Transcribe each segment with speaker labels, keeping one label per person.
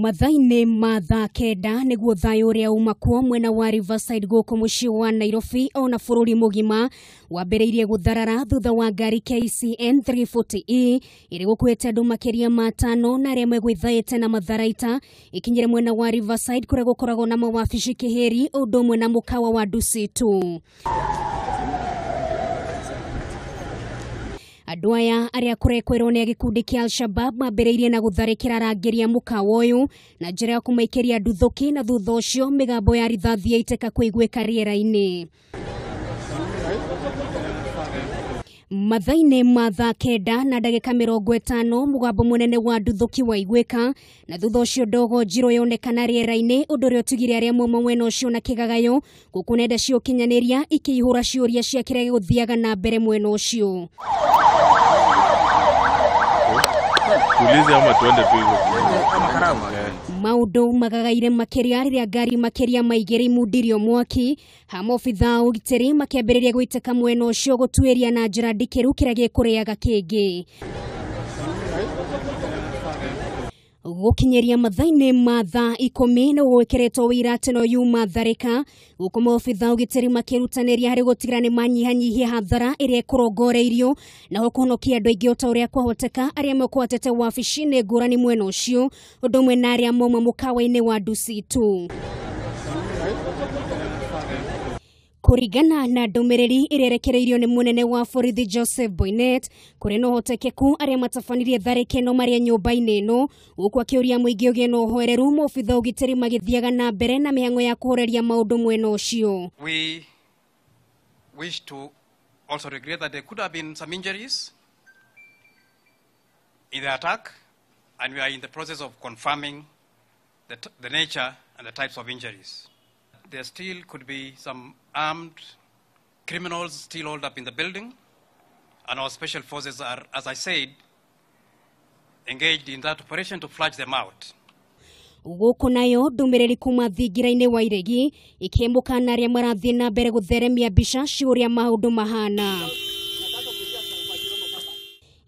Speaker 1: Mathaa-inĩ ma thaa 9 nĩguo thayũ ũrĩa uma kuo mwena wa Riverside gũkũ mũciĩ wa Nairobi ona bũrũri mũgima wambĩrĩirie gũtharara thutha wa ngari KCN 340E ĩrĩ gũkuĩte andũ makĩria ma 5 na arĩa megwĩthaĩte na matharaita ikinyĩre mwena wa Riverside kũrĩa gũkoragwo na mawabici Kĩhĩri ũndũ ũmwe na mũkawa wa Dusit 2. Andũ aya arĩa kũrekwĩrwo nĩ a gĩkundi kĩa Al-Shabab mambĩrĩirie na gũtharĩkĩra arangĩri a mũkawa ũyũ na njĩra ya kũmaikĩria nduthũki na thutha ũcio mĩgambo ya rithathi yaitĩka kũiguĩka rĩera-inĩ. Mathaa-inĩ ma thaa 9 na ndagĩka 50 mũgambo mũnene wa nduthũki waiguĩka na thutha ũcio ndogo njirũ yonekana rĩera-inĩ ũndũ ũrĩa ũtigire arĩa mauma mwena ũcio na kĩgagayo gũkũ nenda cia ũkinyanĩria ikĩihũra ciũria cia kĩrĩa gĩgũthiaga na mbere mwena ũcio. Maũndũ magagaire makĩria rĩrĩa ngari makĩria ma 2 imundirio mwaki ha maobithaa a ũgitĩri makĩambĩrĩria gũitĩka mwena ũcio gũtuĩria na njĩra ndikĩru kĩrĩa gĩkũrĩaga kĩngĩ. Gũkinyĩria mathaa-inĩ ma thaa 10 nĩ gwĩkĩrĩtwo ũira atĩ no yuma tharĩka gũkũ maobithaa ũgitĩri makĩrutanĩria harĩ gũtigĩrĩra nĩ manyihanyihia hathara ĩrĩa ĩkũrongoreirio na ho kũhonokia andũ aingĩ o ta ũrĩa kwahoteka arĩa mekwatĩte wabici-inĩ ngũrani mwena ũcio ũndũ ũmwe na arĩa mauma mũkawa-inĩ wa Dusit 2. Kũringana na ndũmĩrĩri ĩrĩa ĩrekereirio nĩ mũnene wa borithi Joseph Boinnet kũrĩ na ũhotekeku arĩa matabanirie tharĩka ĩno marĩ nyũmba-inĩ ĩno gũkũ akĩũria mũingĩ ũgĩe na ũhoreru maobithaa ũgitĩri magĩthiaga na mbere na mĩhang'o ya kũhoreria maũndũ mwena ũcio.
Speaker 2: We wish to also regret that there could have been some injuries in the attack, and we are in the process of confirming the nature and the types of injuries. There still could be some armed criminals still holed up in the building, and our special forces are, as I said, engaged in that operation to flush them out.
Speaker 1: Gũkũ nayo ndũmĩrĩri kuma thingira-inĩ wa Iregi ikĩmbũka na arĩa marathiĩ na mbere gũtheremia mbica cia ũrĩa maũndũ mahana.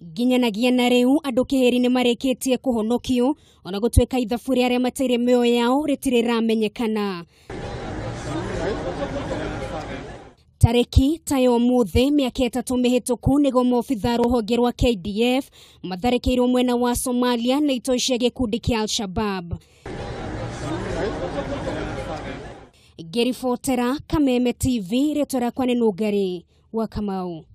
Speaker 1: Nginyanagia na rĩu andũ Kĩhĩri nĩ marĩkĩtie kũhonokio ona gũtuĩka ithabu rĩa arĩa mateire mĩoyo yao rĩtirĩ rĩramenyekana. Tarĩki ta ya ũmũthĩ mĩaka 3 mĩhĩtũku nĩguo maobithaa rũhonge rwa KDF matharĩkĩirwo mwena wa Somalia na itoi cia gĩkundi kĩa Al-Shabab. Ngĩribotera Kameme TV, rĩtwa rĩakwa nĩ Nũngari wa Kamau.